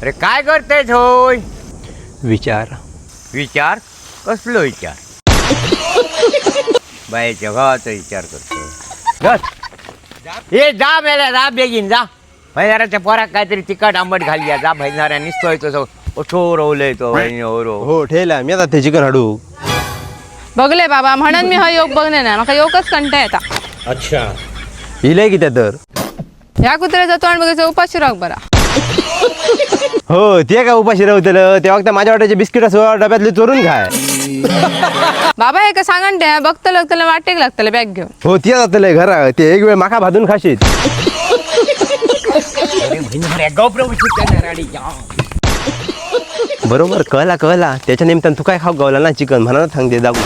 अरे काय करते होय? विचार. विचार? कसलो विचार? बायच्या गावाचा विचार करतो. बस ए, जा मेल्या, जा बेगीन जा. भैनाऱ्याच्या पोरात काहीतरी तिखट आंबट घाली जा. भैनाऱ्या निसतोय तो ओठो रवलय तो. हो ठेला, मी आता ते चिकन हाडू. बघले बाबा, म्हणून मी हा योग बघणे ना, माका योगच कंटाळ येता. इलय कित्या तर. ह्या कुत्र्याचा तोंड बघायचं, उपाशी राख बरा. हो, ते काय उपाशी राहतलं? तेव्हा त्या माझ्या वाट्याचे बिस्किट असो डब्यातले चोरून खाय. बाबा, हे का सांगण ते बघतलं त्याला वाटेक लागतलं बॅग घेऊन. हो, ते जातले घरा, ते एक वेळ माका भाजून खाशीत. बरोबर कळला कळला, त्याच्या निमित्तानं तू काय खाऊ गावला ना चिकन म्हणा, सांगते दाखवू.